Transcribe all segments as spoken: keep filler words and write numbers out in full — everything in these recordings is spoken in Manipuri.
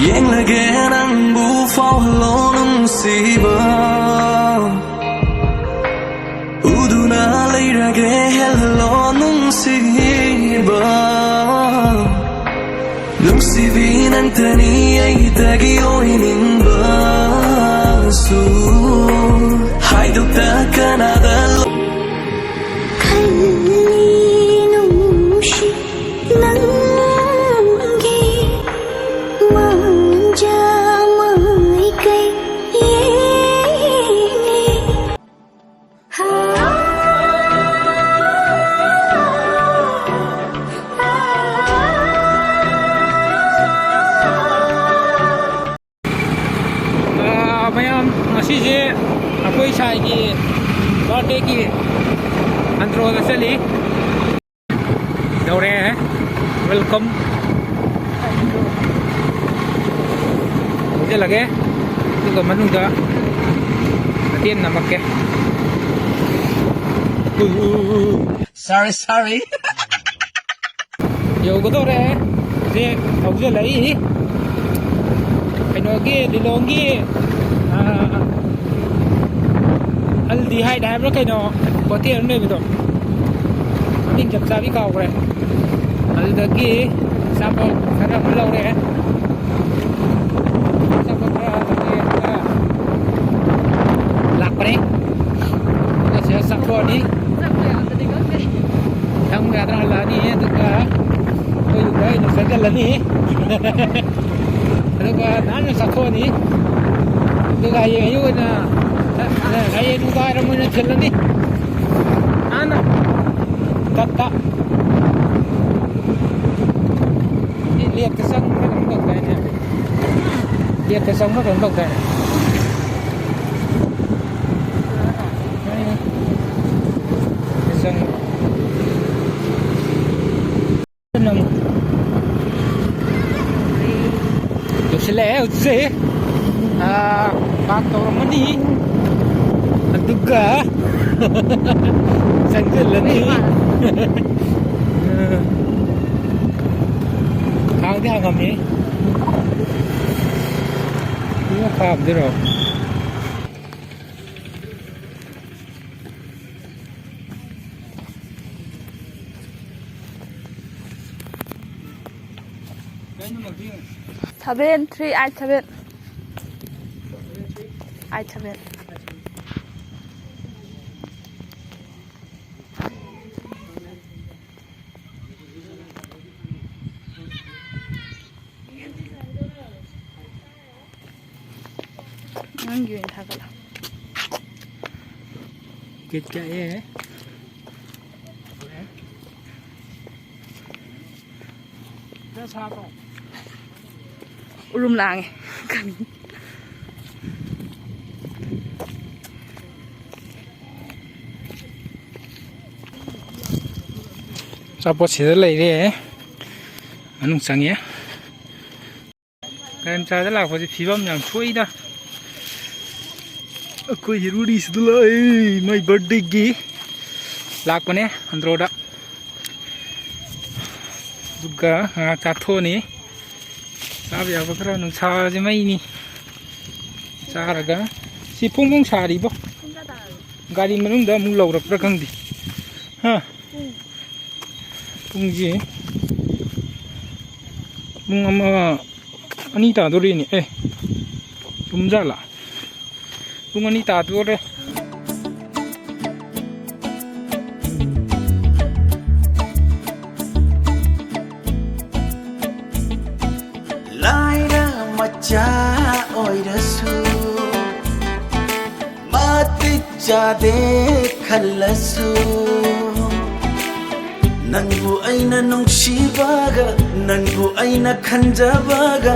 ꯌꯦꯡꯂꯒꯦ ꯅꯪꯕꯨ ꯐꯥꯎꯍꯜꯂꯣ ꯅꯨꯡꯁꯤꯕ, ꯎꯗꯨꯅ ꯂꯩꯔꯒꯦ ꯍꯦꯜꯍꯜꯂꯣ ꯅꯨꯡꯁꯤꯕ, ꯅꯨꯡꯁꯤꯕꯤ ꯅꯪꯇꯅꯤ ꯑꯩꯇꯒꯤ ꯑꯣꯏꯅꯤꯡꯕꯁꯨ, ꯍꯥꯏꯗꯣꯛꯇ ꯀꯅꯥꯗ ꯈꯜꯂꯤ ꯅꯨꯡꯁꯤ ꯅꯪꯒꯤ ꯃꯥꯟꯖꯥ ꯃꯥꯏꯀꯩ ꯌꯦꯡꯂꯤ꯫ ꯑꯥ, ꯃꯌꯥꯝ, ꯉꯁꯤꯁꯦ ꯑꯩꯈꯣꯏ ꯁꯥꯏꯒꯤ ꯕꯥꯔꯗꯦꯒꯤ ꯑꯟꯗ꯭ꯔꯣꯗ ꯆꯠꯂꯤ꯫ ꯌꯧꯔꯦ꯫ Welcome꯫ ꯍꯧꯖꯤꯜꯂꯒꯦ꯫ ꯑꯗꯨꯒ ꯃꯅꯨꯡꯗ ꯃꯇꯦꯛ ꯅꯝꯃꯛꯀꯦ꯫ Sorry, sorry꯫ ꯌꯧꯒꯗꯧꯔꯦ꯫ ꯍꯧꯖꯤꯛ ꯊꯧꯖꯤꯜꯂꯛꯏ꯫ ꯀꯩꯅꯣꯒꯤ, ꯂꯤꯂꯣꯡꯒꯤ, ꯑꯥ, ꯑꯜꯗꯤ ꯍꯥꯏꯗ ꯍꯥꯏꯕ꯭ꯔꯥ ꯀꯩꯅꯣ, ꯍꯣꯇꯦꯜ ꯑꯃ ꯂꯩꯕꯗꯣ, ꯃꯃꯤꯡ ꯆꯞ ꯆꯥꯕꯤ ꯀꯥꯎꯈ꯭ꯔꯦ꯫ ꯑꯗꯨꯗꯒꯤ ꯑꯆꯥꯄꯣꯠ ꯈꯔ ꯑꯃ ꯂꯧꯔꯦ꯫ ꯑꯆꯥꯄꯣꯠ ꯈꯔ ꯂꯧꯔꯦ, ꯑꯗꯨꯒ ꯂꯥꯛꯄꯅꯦ꯫ ꯑꯗꯨꯒ ꯁꯤꯗ ꯆꯥꯛ ꯇꯣꯛꯑꯅꯤ꯫ ꯆꯪꯕ ꯌꯥꯗ꯭ꯔꯥ ꯍꯜꯂꯛꯑꯅꯤ, ꯑꯗꯨꯒ ꯑꯩꯈꯣꯏ ꯌꯨꯝꯗ ꯑꯩꯅ ꯆꯪꯁꯤꯜꯂꯅꯤ꯫ ꯑꯗꯨꯒ ꯅꯥꯟꯅ ꯆꯥꯊꯣꯛꯑꯅꯤ꯫ ꯑꯗꯨꯒ ꯍꯌꯦꯡ ꯑꯌꯨꯛ ꯑꯣꯏꯅ, ꯍꯌꯦꯡ ꯅꯨꯡꯗꯥꯡꯋꯥꯏꯔꯝ ꯑꯣꯏꯅ ꯊꯤꯜꯂꯅꯤ꯫ ꯅꯥꯟꯅ ꯇꯠꯇ꯫ ꯁꯤ ꯂꯦꯞꯇ ꯆꯪꯕ꯭ꯔꯥ ꯀꯩꯅꯣꯝ ꯇꯧꯗꯥꯏꯅꯦ? ꯂꯦꯞꯇ ꯆꯪꯕ꯭ꯔꯥ ꯀꯩꯅꯣꯝ ꯇꯧꯗꯥꯏꯅꯦ? ꯆꯪꯉꯦ꯫ ꯌꯧꯁꯤꯜꯂꯛꯑꯦ ꯍꯧꯖꯤꯛꯁꯦ꯫ ꯑꯥ, park ꯇꯧꯔꯝꯃꯅꯤ꯫ ꯑꯗꯨꯒ ꯆꯪꯁꯤꯜꯂꯅꯤ꯫ ꯍꯥꯡꯗꯤ ꯍꯥꯡꯉꯝꯃꯤ꯫ ꯉꯥ ꯐꯥꯕꯗꯨꯔꯣ? Seven three eight seven. Eight seven. ꯅꯪꯒꯤ ꯑꯣꯏꯅ ꯊꯥꯒꯠꯂꯣ꯫ ꯀꯤꯠ ꯀꯛꯑꯦ꯫ ꯎꯔꯨꯝ ꯂꯥꯡꯉꯦ꯫ ꯑꯆꯥꯄꯣꯠ ꯁꯤꯗ ꯂꯩꯔꯦ꯫ ꯃꯅꯨꯡ ꯆꯪꯉꯦ꯫ ꯒꯥꯔꯤ ꯃꯆꯥꯗ ꯂꯥꯛꯄꯁꯦ ꯐꯤꯕꯝ ꯌꯥꯝ ꯁꯣꯛꯏꯗ꯫ ꯑꯩꯈꯣꯏ ꯍꯤꯔꯨꯗꯤ ꯁꯤꯗ ꯂꯥꯛꯑꯦ꯫ ꯃꯥꯏ ꯕꯥꯔꯗꯦꯒꯤ ꯂꯥꯛꯄꯅꯦ ꯑꯟꯗ꯭ꯔꯣꯗ꯫ ꯑꯗꯨꯒ ꯉꯥꯏꯍꯥꯛ ꯆꯥꯊꯣꯛꯑꯅꯤ꯫ ꯆꯥꯕ ꯌꯥꯕ ꯈꯔ, ꯅꯨꯡꯁꯥꯁꯦ ꯃꯩꯅꯤ꯫ ꯆꯥꯔꯒ ꯁꯤ ꯐꯣꯡ ꯐꯣꯡ ꯁꯥꯔꯤꯕꯣ꯫ ꯒꯥꯔꯤ ꯃꯅꯨꯡꯗ ꯑꯃꯨꯛ ꯂꯧꯔꯛꯄ꯭ꯔꯥ ꯈꯪꯗꯦ꯫ ꯍꯥ? ꯄꯨꯡꯁꯤ ꯄꯨꯡ ꯑꯃ, ꯑꯅꯤ ꯇꯥꯗꯣꯔꯤꯅꯦ꯫ ꯑꯦ, ꯆꯨꯝꯖꯥꯠꯂꯥ? ꯄꯨꯡ ꯑꯅꯤ ꯇꯥꯗꯣꯔꯦ꯫ ꯂꯥꯏꯔ ꯃꯆꯥ ꯑꯣꯏꯔꯁꯨ, ꯃꯇꯤꯛ ꯆꯥꯗꯦ ꯈꯜꯂꯁꯨ, ꯅꯪꯕꯨ ꯑꯩꯅ ꯅꯨꯡꯁꯤꯕꯒ, ꯅꯪꯕꯨ ꯑꯩꯅ ꯈꯟꯖꯕꯒ,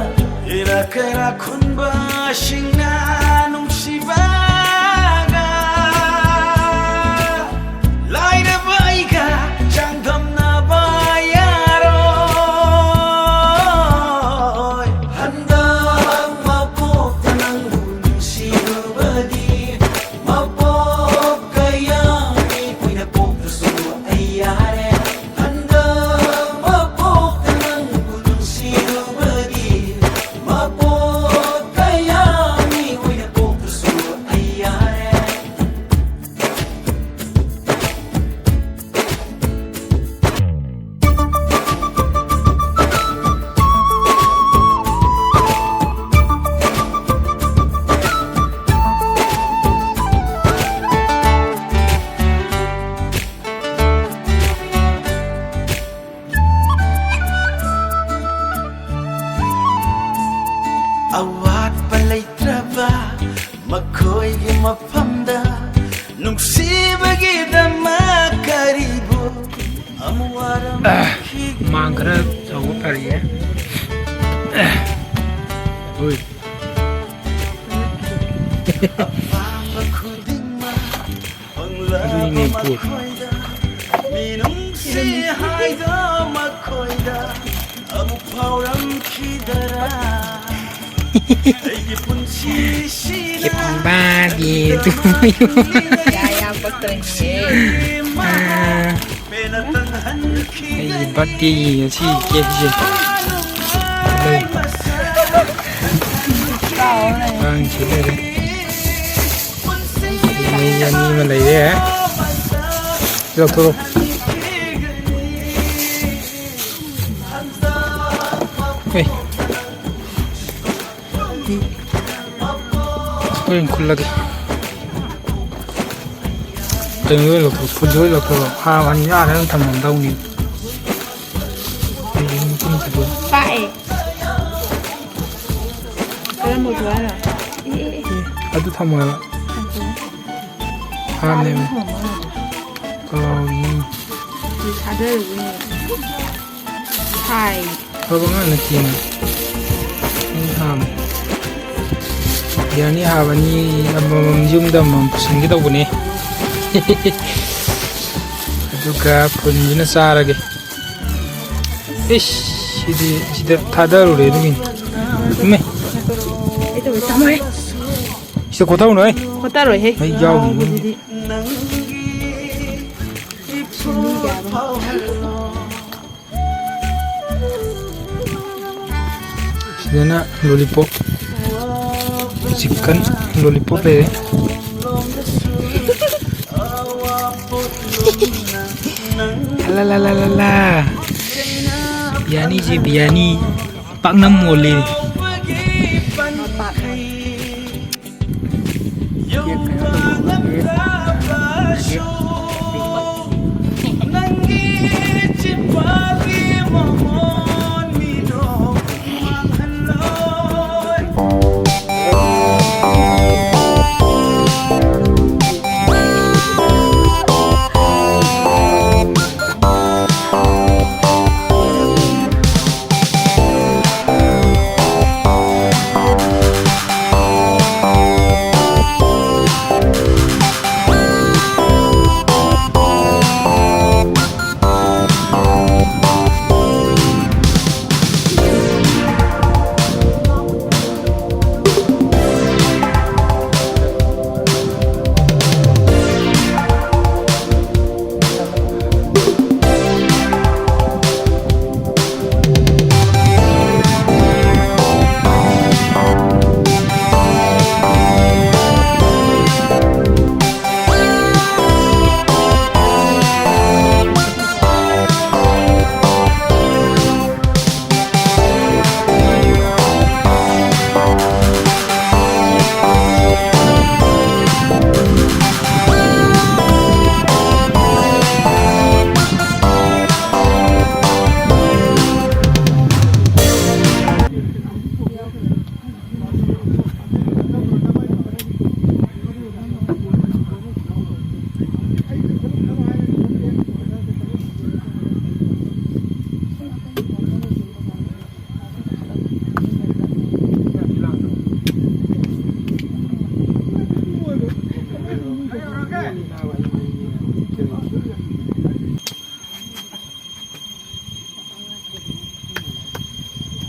ꯏꯔꯥ ꯀꯩꯔꯥ ꯈꯨꯟꯕꯁꯤꯡꯅ ꯅꯨꯡꯁꯤꯕꯒ, ꯂꯥꯏꯔꯕ ꯑꯩꯒ ꯆꯥꯡꯗꯝꯅꯕ ꯌꯥꯔꯣꯏ꯫ ꯍꯟꯗꯛ ꯃꯄꯣꯛꯇ ꯅꯪꯕꯨ ꯅꯨꯡꯁꯤꯔꯨꯕꯒꯤ, ꯃꯄꯣꯛ ꯀꯌꯥ ꯃꯤ ꯀꯨꯏꯅ ꯄꯣꯛꯇ꯭ꯔꯁꯨ ꯑꯩ ꯌꯥꯔꯦ꯫ ꯍꯟꯗꯛ ꯃꯄꯣꯛꯇ ꯅꯪꯕꯨ ꯅꯨꯡꯁꯤꯔꯨꯕꯒꯤ, ꯃꯥꯡ ꯈꯔ ꯆꯥꯎꯕ ꯐꯔꯤꯌꯦ꯫ ꯍꯣꯏ꯫ ꯑꯗꯨꯅꯤꯅꯦ ꯄꯨ꯫ ꯃꯤꯅꯨꯡꯁꯤ ꯍꯥꯏꯗꯣ ꯃꯈꯣꯏꯗ ꯑꯃꯨꯛ ꯐꯥꯎꯔꯝꯈꯤꯗꯔꯥ? ꯑꯩꯒꯤ ꯄꯨꯟꯁꯤꯁꯤꯅ ꯈꯤꯇꯪ ꯕꯥꯗꯤ ꯇꯨ꯫ ꯌꯥ, ꯌꯥꯝ ꯄꯛꯇ꯭ꯔꯦ꯫ ꯑꯥ꯫ ꯑꯩꯒꯤ ꯕꯥꯔꯗꯦꯒꯤ ꯉꯁꯤ ꯀꯦꯛꯁꯦ꯫ ꯂꯩ꯫ ꯑꯉꯥꯡꯁꯤ ꯂꯩꯔꯦ꯫ ꯃꯤ ꯑꯅꯤ ꯑꯃ ꯂꯩꯔꯦ꯫ ꯂꯧꯊꯣꯔꯛꯑꯣ꯫ ꯍꯣꯏ꯫ ꯍꯣꯔꯦꯟ ꯈꯨꯜꯂꯒꯦ꯫ ꯀꯩꯅꯣ ꯂꯣꯏ ꯂꯧꯊꯣꯛ, ꯐꯨꯜ ꯂꯣꯏ ꯂꯧꯊꯣꯛ꯫ ꯍꯥ, ꯑꯅꯤ ꯑꯥꯗ ꯑꯗꯨꯝ ꯊꯝꯃꯝꯗꯧꯅꯤ꯫ ꯄꯥꯛꯑꯦ꯫ ꯀꯔꯝꯕ ꯑꯣꯏꯗꯣꯏꯅꯣ? ꯑꯦ, ꯑꯗꯨ ꯊꯝꯃꯣ ꯍꯥꯏꯕ꯫ ꯍꯥꯞꯅꯦꯕ꯫ ꯀꯥꯎꯔꯤꯅꯤ꯫ ꯊꯥꯗꯔꯨꯕꯅꯦ꯫ ꯍꯥꯏ꯫ ꯐꯕ ꯉꯥꯛ ꯅꯠꯇꯦꯅꯦ꯫ ꯑꯩ ꯍꯥꯝꯃꯦ꯫ ꯕꯤꯔꯌꯥꯅꯤ ꯍꯥꯕꯅꯤ ꯑꯃꯃꯝ ꯌꯨꯝꯗ ꯑꯃꯃꯝ ꯄꯨꯁꯟꯒꯦ ꯇꯧꯕꯅꯦ꯫ ꯑꯗꯨꯒ ꯐꯨꯟꯁꯤꯅ ꯆꯥꯔꯒꯦ꯫ ꯏꯁ, ꯁꯤꯗꯤ ꯁꯤꯗ ꯊꯥꯗꯔꯨꯔꯦ ꯑꯗꯨꯒꯤꯅꯤ꯫ ꯏꯃꯦ꯫ ꯑꯩ ꯇꯧꯔꯦ, ꯆꯥꯃꯣꯍꯦ꯫ ꯁꯤꯗ ꯈꯣꯠꯊꯧꯅꯨ, ꯍꯩ꯫ ꯈꯣꯠꯊꯔꯣꯏꯍꯦ꯫ ꯑꯩ ꯌꯥꯎꯔꯤꯅꯤ꯫ ꯉꯥꯎꯕꯗꯨꯗꯤ꯫ ꯁꯤꯗꯅ ꯂꯣꯂꯤꯄꯣꯞ, ꯆꯤꯛꯀꯟ ꯂꯣꯂꯤꯄꯣꯞ ꯂꯩꯔꯦ꯫ ꯑꯂꯥ ꯂꯥ ꯂꯥ ꯂꯥ ꯂꯥ꯫ ꯕꯤꯔꯌꯥꯅꯤꯁꯦ ꯕꯤꯔꯌꯥꯅꯤ ꯄꯥꯛꯅꯝ ꯑꯣꯜꯂꯦ꯫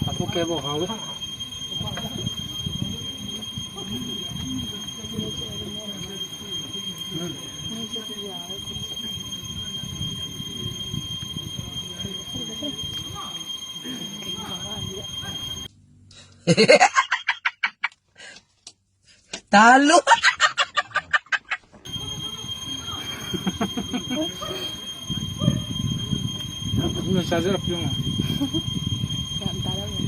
ꯍꯥꯞꯄꯛꯀꯦꯕꯣ, ꯍꯥꯎꯋꯦ꯫ ꯎꯝ꯫ ꯇꯥꯍꯜꯂꯨ꯫ ꯅꯣꯏ ꯆꯥꯖꯔꯛꯄ ꯌꯦꯡꯉꯣ꯫ ꯌꯥꯝ ꯇꯥꯔꯝꯃꯦ꯫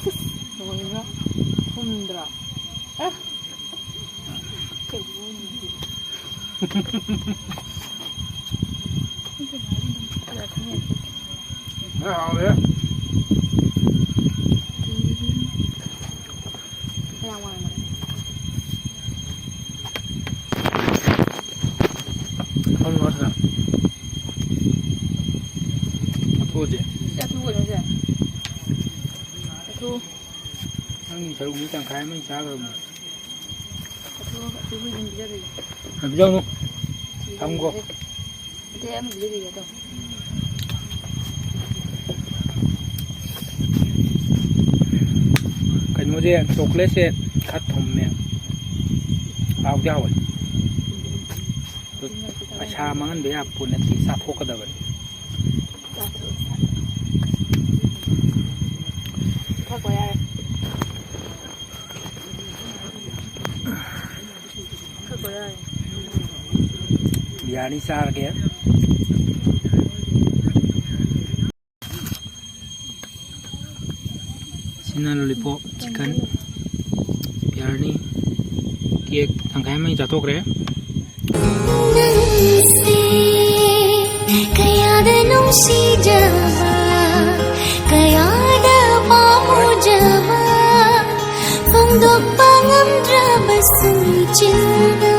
ꯑꯁ, ꯂꯣꯏꯔꯦ꯫ ꯊꯨꯝꯗ꯭ꯔꯣ? ꯑ꯫ ꯀꯩꯅꯣ꯫ ꯈꯔ ꯊꯝꯃꯦ꯫ ꯂꯣꯏ ꯍꯥꯎꯔꯦ꯫ ꯀꯌꯥꯝ ꯋꯥꯡꯅ? ꯍꯧꯔꯣ, ꯁꯤꯗ꯫ ꯆꯥꯊꯣꯛꯑꯁꯦ꯫ ꯁꯤ ꯆꯥꯊꯣꯛꯑꯣ, ꯁꯦ꯫ ꯆꯥꯊꯣꯛꯑꯣ꯫ ꯅꯪꯒꯤ ꯁꯔꯨꯛ ꯃꯤ ꯇꯪꯈꯥꯏ ꯑꯃ ꯆꯥꯈ꯭ꯔꯕꯅꯤ꯫ ꯑꯗꯨ ꯑꯗꯨꯕꯨ ꯑꯗꯨꯝ ꯄꯤꯖꯕꯤꯒꯦ꯫ ꯌꯥꯝ ꯄꯤꯖꯧꯅꯨ꯫ ꯊꯝꯈꯣ꯫ ꯅꯠꯇꯦ, ꯑꯃ ꯄꯤꯖꯕꯤꯒꯦ ꯇꯧ꯫ ꯀꯩꯅꯣꯁꯦ, ꯆꯣꯀ꯭ꯂꯦꯠꯁꯦ ꯈꯔ ꯊꯨꯝꯃꯦ꯫ ꯍꯥꯎꯗꯤ ꯍꯥꯎꯋꯦ꯫ ꯑꯗꯨ ꯄꯩꯁꯥ ꯃꯥꯡꯍꯟꯕ ꯌꯥꯕ ꯄꯣꯠ ꯅꯠꯇꯦ, ꯆꯥꯊꯣꯛꯀꯗꯕꯅꯤ꯫ ꯊꯛꯄ ꯌꯥꯔꯦ꯫ ꯊꯛꯄ ꯌꯥꯔꯦ꯫ ꯕꯤꯔꯌꯥꯅꯤ ꯆꯥꯔꯒꯦ꯫ ꯁꯤꯅ ꯂꯣꯂꯤꯄꯣꯞ, ꯆꯤꯛꯀꯟ, ꯕꯤꯔꯌꯥꯅꯤ, ꯀꯦꯛ ꯇꯪꯈꯥꯏ ꯑꯃ ꯑꯩꯅ ꯆꯥꯊꯣꯛꯈ꯭ꯔꯦ꯫ ꯅꯪꯁꯦ ꯀꯌꯥꯗ ꯅꯨꯡꯁꯤꯖꯕ, ꯀꯌꯥꯗ ꯄꯥꯝꯃꯨꯖꯕ, ꯐꯣꯡꯗꯣꯛꯄ ꯉꯝꯗ꯭ꯔꯕꯁꯨ ꯆꯤꯟꯅ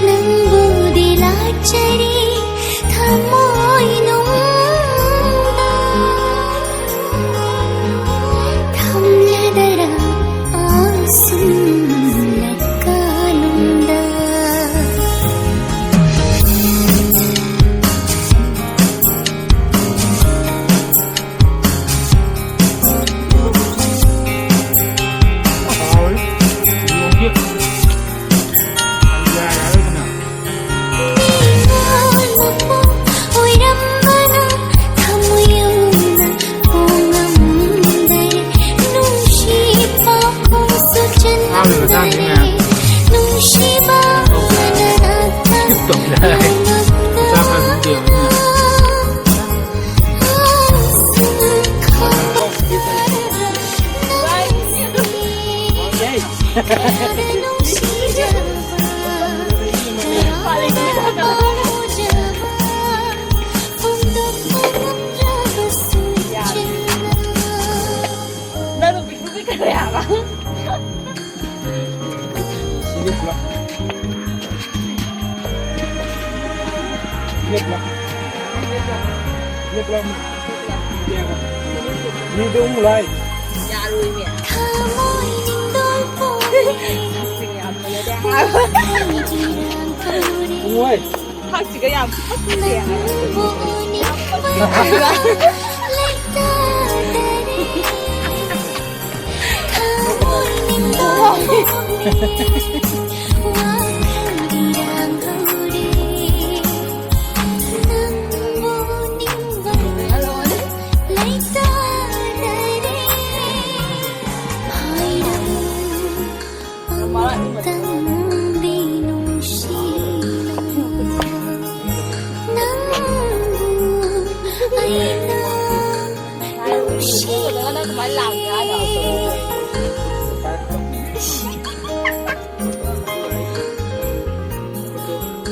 ꯅꯪꯕꯨꯗꯤ ꯂꯥꯠꯆꯔꯤ ꯊꯃꯣꯏꯅꯨꯡꯗ꯫ ꯊꯝꯂꯗꯔ ꯑꯁꯨꯝ ꯂꯛꯀꯥꯅꯨꯡꯗ꯫ ꯅꯪ ꯅꯨꯄꯤꯗꯨꯗꯤ ꯀꯩꯗꯧ ꯍꯥꯏꯕ? ꯁꯤꯒꯤ ꯄꯨꯂꯞ꯫ ꯁꯤꯒꯤ ꯄꯨꯂꯞ꯫ ꯁꯤꯒꯤ ꯄꯨꯂꯞ꯫ ꯃꯤꯗꯣ ꯑꯃꯨꯛ ꯂꯥꯏ꯫ ꯌꯥꯔꯣꯏꯃꯦ꯫ ꯁꯛꯁꯤꯡ ꯌꯥꯝ ꯐꯖꯗꯦ ꯍꯥꯏꯕ꯫ ꯄꯨꯡ ꯍꯣꯏ꯫ ꯍꯛꯁꯤꯒ ꯌꯥꯝ ꯐꯖꯗꯦ ꯍꯥꯏꯕ꯫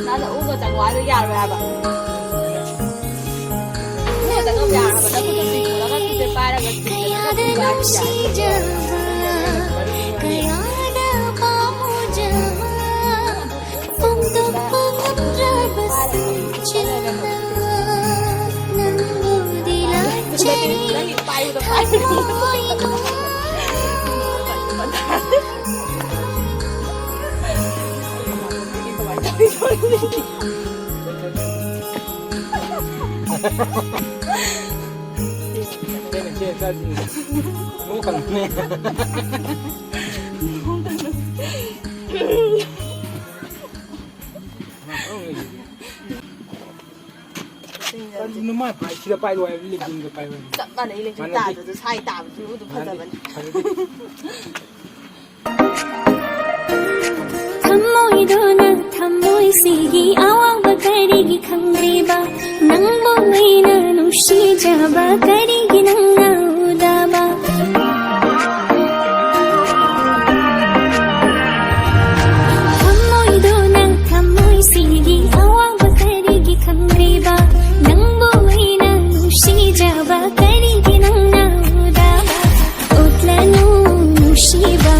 ꯅꯪꯅ ꯎꯒ ꯆꯪꯉꯣ ꯍꯥꯏꯗꯣ ꯌꯥꯔꯣꯏ ꯍꯥꯏꯕ꯫ ꯎꯒ ꯆꯪꯉꯝ ꯌꯥꯔꯣꯏ ꯍꯥꯏꯕ꯫ ꯅꯈꯨꯠꯇꯣ ꯆꯤꯡꯈꯠꯂꯒ ꯈꯨꯠꯁꯦ ꯄꯥꯏꯔꯒ ꯆꯤꯡꯈꯠꯂꯒ ꯆꯤꯡꯈꯠꯂꯒ ꯌꯥꯔꯣꯏ꯫ ꯀꯔꯤꯅꯣ ꯃꯥ ꯄꯥꯏ-, ꯁꯤꯗ ꯄꯥꯏꯔꯣ ꯍꯥꯏꯕ, ꯂꯦꯞꯇꯤꯟꯗ ꯄꯥꯏꯔꯣ ꯍꯥꯏꯕ꯫ ꯆꯞ ꯃꯥꯟꯅꯩ, ꯂꯦꯞꯇꯤꯟ ꯃꯥꯟꯅꯗꯦ꯫ ꯇꯥꯗ꯭ꯔꯁꯨ ꯁ꯭ꯋꯥꯏ ꯇꯥꯕꯁꯤꯕꯨ ꯑꯗꯨꯝ ꯐꯖꯕꯅꯤ꯫ ꯃꯥꯟꯅꯗꯦ꯫ ꯊꯝꯃꯣꯏꯗꯨꯅ ꯊꯝꯃꯣꯏ ꯁꯤꯒꯤ ꯑꯋꯥꯡꯕ ꯀꯔꯤꯒꯤ ꯈꯪꯗ꯭ꯔꯤꯕ? ꯅꯪꯕꯨ ꯑꯩꯅ ꯅꯨꯡꯁꯤꯖꯕ ꯀꯔꯤꯒꯤ ꯅꯪꯅ ꯎꯗꯕ? ꯊꯃꯣꯏꯗꯣ ꯅꯪ ꯊꯃꯣꯏꯁꯤꯒꯤ ꯑꯋꯥꯡꯕ ꯀꯔꯤꯒꯤ ꯈꯪꯗ꯭ꯔꯤꯕ? ꯅꯪꯕꯨ ꯑꯩꯅ ꯅꯨꯡꯁꯤꯖꯕ ꯀꯔꯤꯒꯤ ꯅꯪꯅ ꯎꯗꯕ? ꯎꯠꯂꯅꯨ ꯅꯨꯡꯁꯤꯕ꯫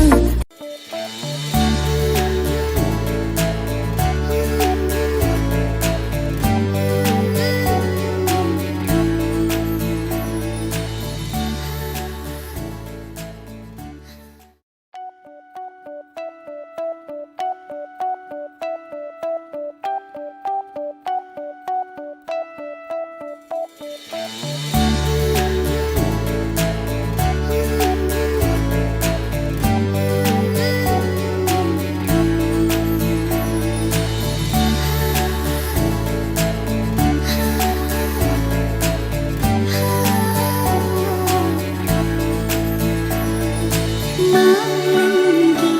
ꯃꯥꯂꯪꯒꯤ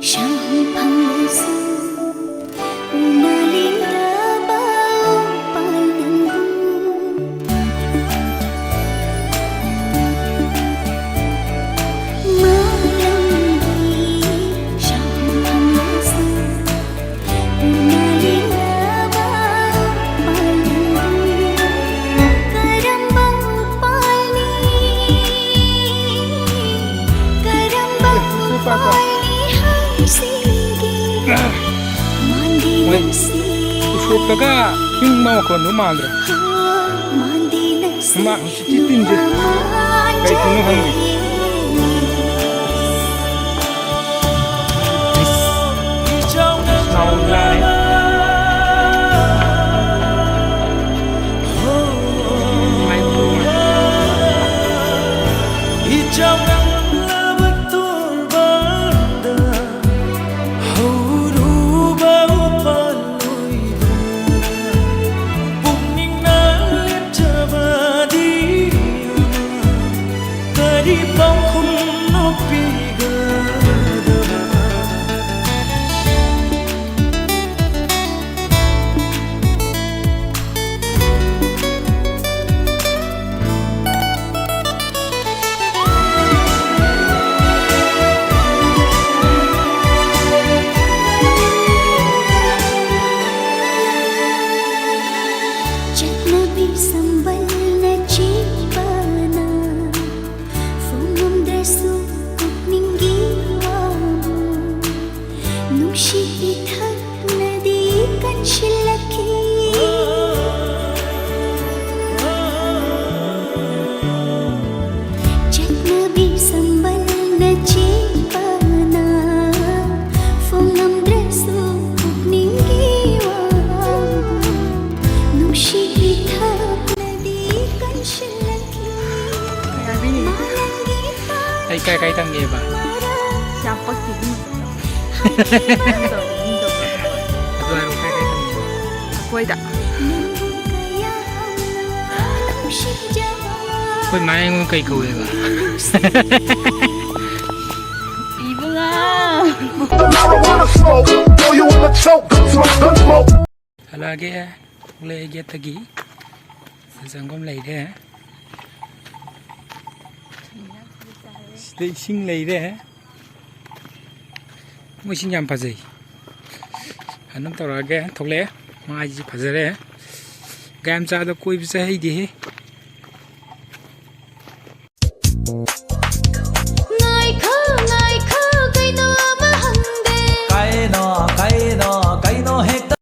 ꯁꯥꯍꯨꯝ ꯐꯪꯂꯁꯨ, ꯎꯅꯅꯤꯡꯂꯕ ꯎꯄꯥꯜ ꯅꯪꯕꯨ꯫ ꯃꯥꯂꯪꯒꯤ ꯁꯥꯍꯨꯝ ꯐꯪꯂꯁꯨ, ꯎꯅꯅꯤꯡꯂꯕ ꯎꯄꯥꯜ ꯅꯪꯕꯨ꯫ ꯀꯔꯝꯕ ꯎꯄꯥꯜꯅꯤ? ꯀꯔꯝꯕ ꯎꯄꯥꯜꯅꯤ ꯍꯥꯏꯁꯤꯒꯦ? ꯃꯥꯟꯗꯤ ꯃꯣꯏ ꯅꯪꯁꯤ꯫ ꯎꯁꯣꯞꯇꯒ ꯏꯪꯕ ꯃꯈꯣꯟꯗꯣ ꯃꯥꯟꯗ꯭ꯔꯣ? ꯃꯥꯟꯗꯤ ꯅꯪꯁꯤ꯫ ꯃꯥ ꯍꯧꯖꯤꯛꯀꯤ ꯇꯤꯟꯁꯦ ꯀꯩꯒꯤꯅꯣ ꯈꯪꯗꯦ꯫ ꯏꯆꯥꯎꯔꯝꯂꯕ ꯇꯣꯔꯕꯥꯟꯗ ꯍꯧꯔꯨꯕ ꯎꯄꯥꯜ ꯑꯣꯏꯗꯨꯅ ꯄꯨꯛꯅꯤꯡꯅ ꯂꯦꯞꯆꯕꯗꯤ ꯑꯃ ꯀꯔꯤ ꯄꯥꯎ ꯏꯊꯛꯅꯗꯤ ꯀꯟꯁꯤꯜꯂꯛꯈꯤ꯫ ꯆꯠꯅꯕꯤ ꯁꯝꯕꯜꯅ ꯆꯦꯟꯕꯅ ꯐꯣꯡꯂꯝꯗ꯭ꯔꯁꯨ ꯄꯨꯛꯅꯤꯡꯒꯤ ꯋꯥ꯫ ꯅꯨꯡꯁꯤ ꯏꯊꯛꯅꯗꯤ ꯀꯟꯁꯤꯜꯂꯛꯈꯤ꯫ ꯃꯥꯂꯪꯒꯤ ꯑꯩ ꯀꯥꯏ ꯀꯥꯏ ꯇꯝꯒꯦꯕ? ꯃꯔꯛ ꯌꯥꯝ ꯄꯛꯇꯦ ꯏꯕꯨꯡꯉꯣ꯫ ꯑꯗꯨ ꯍꯥꯏꯔꯣ, ꯀꯥꯏ ꯀꯥꯏ ꯇꯝꯃꯤꯅꯣ? ꯑꯩꯈꯣꯏꯗ꯫ ꯑꯩꯈꯣꯏ ꯃꯥ ꯑꯩꯉꯣꯟꯗ ꯀꯩ ꯀꯧꯋꯦꯕ? ꯏꯕꯨꯡꯉꯣ꯫ The marijuana smoke, throw you in the choke, smoke, gun smoke. ꯍꯜꯂꯛꯑꯒꯦ, ꯊꯣꯛꯂꯛꯑꯦ ꯒꯦꯠꯇꯒꯤ꯫ ꯁꯤꯗ ꯆꯪꯐꯝ ꯂꯩꯔꯦ꯫ ꯁꯤꯗ ꯏꯁꯤꯡ ꯂꯩꯔꯦ꯫ ꯃꯣꯏ ꯏꯁꯤꯡ ꯌꯥꯝ ꯐꯖꯩ꯫ ꯑꯗꯨꯝ ꯇꯧꯔꯛꯑꯒꯦ, ꯊꯣꯛꯂꯛꯑꯦ꯫ ꯃꯥꯏꯁꯤ ꯐꯖꯔꯦ꯫ ꯒꯥꯏ ꯃꯆꯥꯗ ꯀꯣꯏꯕ ꯆꯠꯍꯩꯗꯦꯍꯦ꯫